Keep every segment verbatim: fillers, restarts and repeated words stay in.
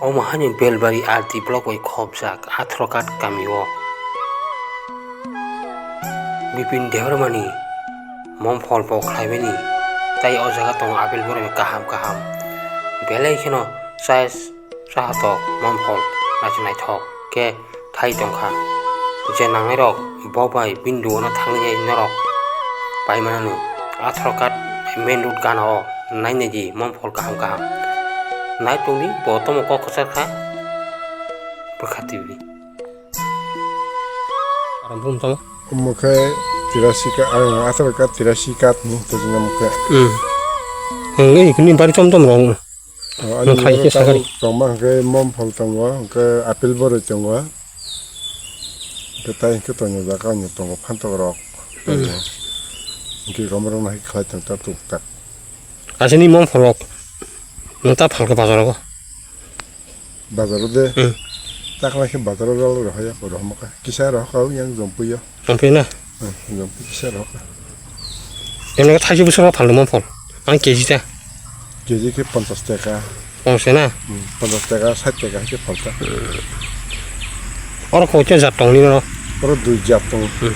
Omo haino Belbari R D block bai khopjak Atharghat kamio Bipin Debbarmani mom phol bo khlaimani, tei o jaga tongo apple borok kaham kaham. Belai kheno size Chahatok mom phol naithok naithok khe khai tongkha. Je nangnairok bo bai bini duono thangwi norok paimanano. Atharghat main road gana o nainai di mom phol kaham kaham. Nai tongdi bo tomo kok kwchar kha bwkha twiwi. Aram bum tamo. Omo khe tirasi ka, ah, Atharghat tirasi kat ni tejna mokhe. Hmm. Ang ni kini bari tom tom rong. Oh, ani Nung khai oro khe tamo sakari. Tongma hwnkhe mom phol tongo, hwnkhe apple boroi tongo. Hwnkhe tai hwnkhe tongo jaga ani tongo phantok rok. Hmm. Hwnkhe romorok nahai khlai tong ta tuk tak. Asini mom phol rok. Nung ta phalka bazar rok. Bazar o de. Hmm. Takla khe bazar o rol rohoya, rohoma kha. Kisa rohoka o yang jompuyo. Jompuyo na? Hmm, jompui kisa rohoka. Emne khe thaisi bwswk phalno mom phol? Ang K G ta? K G khe ponchas taka. Pongse na? Hmm, ponchas taka, sait taka hai khe phalta. Oro koi ta jat tong nini oro? Oro dui jat tongo. Hmm.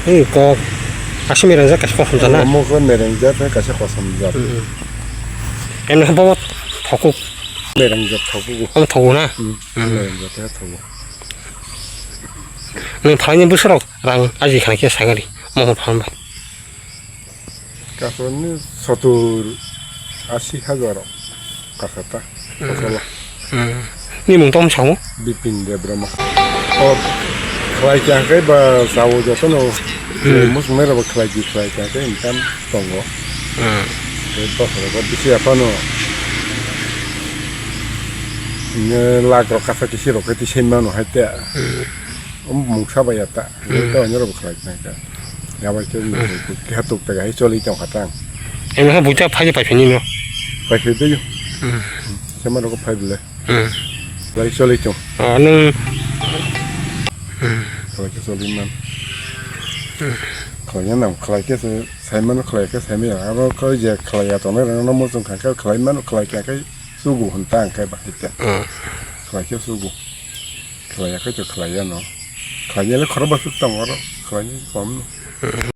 Hei, kok. Aswk mereng jat kaisa kosom jat na? Omo khe mereng jat, kaisa kosom jat. Hmm. Emne khe bobo thokuk. Mereng jat thokuk. Omo thokuk na? Hmm. Hmm. Mereng jat khe thokuk. Nwng phalni bwswk rok rang aji khana khe sagari mohor phalbai. Kakorni sotur asi hajar kasata. Hmm. Kosola. Hmm. Ni mung tong samo? Bipin Debbarma. O khlai kya kai ba sao jotono. Hmm. Mus mera ba khlai di khlai kya kai income tongo. Hmm. Bosoro bisi aphano. Ne lak rok kasa kisi rok kati sen mano hai te. Hmm. Omo mungsa bai ya ta. Hmm. Bai ta onyo rok khlai tang ka. Ya bai ke Hmm. Keha tuk ta hai choli tong kha tang. Em ha buita phai phai phini no. Phai phai de yo. Hmm. Sama rok phai bile. Hmm. Lai choli tong. Ah, nung. Hmm. Khlai ke choli man. Hmm. Khlai ya nam khlai ke se sai man khlai ke sai me ya. Abo ko je khlai ya tong na no mo chung kha ke khlai man khlai ke ke sugu hon tang ke ba hita. Hmm. Khlai ke sugu. Khlai ya khe to khlai ya no. Khlai ya le khoro ba suk tong oro. Khlai ni kom no.